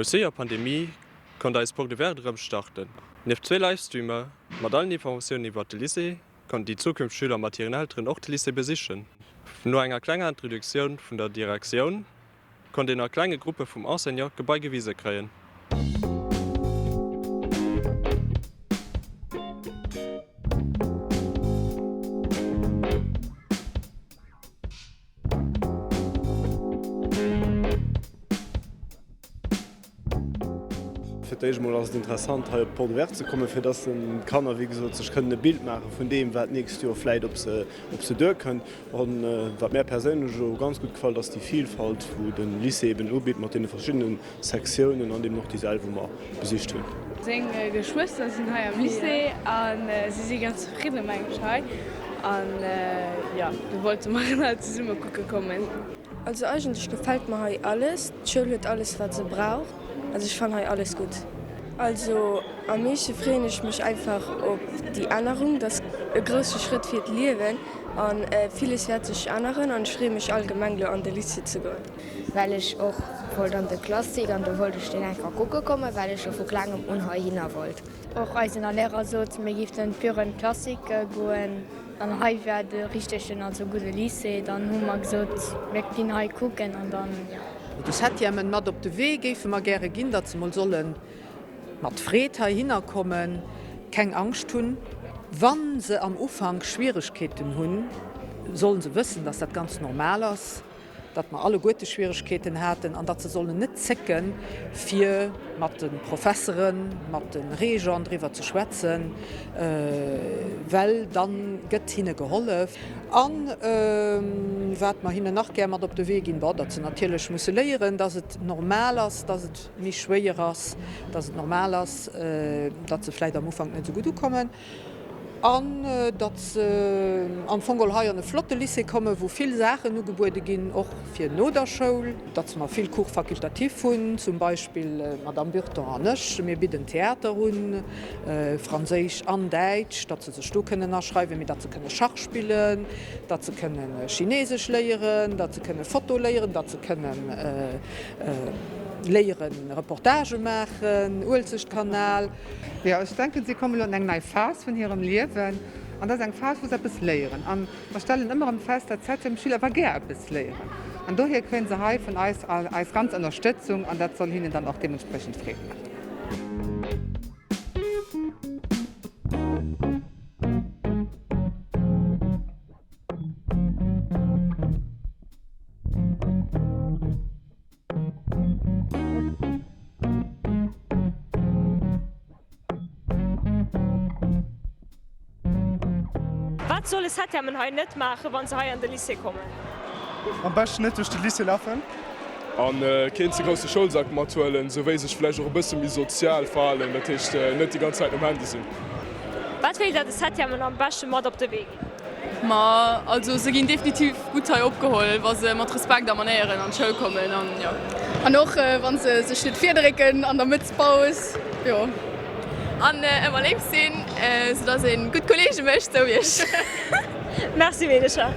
No zwee Joer Pandemie konnt eis Porte Ouverte erëm starten. Nieft zwee Livestreamer mat allen Informatiounen iwwert de Lycée, konnten déi zukünfteg Schüler mat hiren Elteren och de Lycée besichen. No enger klenger Introduktioun vun der Direktioun konnt een a klenge Gruppe vum Enseignant d'Gebai gewise kréien. Fir d'éischt emol ass et interessant, hei op d'Porte ouverte ze kommen, fir dass d'Kanner, wéi gesot, sech kënnen e Bild maache vun deem, wat d'nächst Joer vläicht op se, op se duerkënnt. An wat mär perséinlech elo ganz gutt gefält, ass déi Vilfalt, wou de Lycée eben ubitt mat deene verschiddene Sektiounen an eben och déi Säll, wou mer besicht hunn. Seng Geschwëster sinn hei am Lycée a si si ganz zefridde meng ech hei an jo, do wollte mer all zesumme kucke kommen. Also eigentlech gefällt mer hei alles, d'Schoul huet alles wat se brauch, also ech fannen hei alles gutt. Also am meeschte freeën ech mech einfach op déi Ännerung, dat ass e grousse Schrëtt fir d'Liewen an villes wäert sech änneren an ech freeë mech allgemeng lo an de Lycée ze goen. Well ech och wollt an de Classique an do wollt ech deen einfach kucke kommen, well ech scho vu klengem un heihinner wollt. Och eisen Lehrer sot mir gifften pure Classique goen. An hei war de richtegen, also gudde Lycée. Dann hu mer gesot, mir ginn hei kucken an dann, jo. De Septièmen mat op de Wee géife mer gäre ginn, datt se mol solle mat Freed heihinner kommen, keng Angscht hunn. Wa se am Ufank Schwieregkeeten hunn, solle se wëssen, datt dat ganz normal ass. datt mer alleguerte Schwieregkeeten haten an datt se sollen net zécken, fir mat de Professeren, mat de Régenten driwwer ze schwätzen, well da gëtt hinne gehollef. A wat mer hinnen nach gär mat op de Wee ginn, bon, datt se natierlech musse léieren, datt et normal ass, datt et méi schwéier ass, datt et normal ass, datt se vläicht am Ufank net esou gutt ukommen. An datt se am Fong geholl hei an e flotte Lycée kommen, wou vill Saachen ugebuede ginn, och fir no der Schoul. Datt mer vill Cours facultatifs hunn, zum Beispill d'Madame Burton an ech, mir bidden Theater un, Franséisch an Däitsch, datt se sech do kënnen aschreiwen, mee datt se kënne Schach spillen, datt se kënne Chinesesch léieren, datt se kënne Foto léieren, datt se kënnen léieren Reportagë maachen, Uelzechtkanal. Jo, ech denken, si kommen elo an eng nei Phas vun hirem Liewen. An dat ass eng Phas, wou se eppes léieren. A mer stellen ëmmer erëm fest, datt Septièmesschüler awer gär eppes léieren. An dohier kréie se hei vun eis eis ganz Ënnerstëtzung an dat soll hinnen dann och deementspriechend Freed maachen. Wat solle Septièmen hei net maachen, wa se hei an de Lycée kommen? Am beschten net duerch de Lycée lafen. A keen ze grousse Schoulsak mathuelen, souwéi sech vläicht och e bësse méi sozial verhalen, dat heescht net déi ganz Zäit um Handy sinn. Wat wéilt der de Septièmen am beschte mat op de Wee ginn? Ma also se ginn definitiv gutt hei opgeholl, wa se mat Respekt a Manéieren an d'Schoul kommen an jo. An och wa se sech net virdrécken an der Mëttespaus, jo. An ëmmer léif sinn, sou dass een gutt Kollege mécht, sou wéi ech. Merci Meedecher.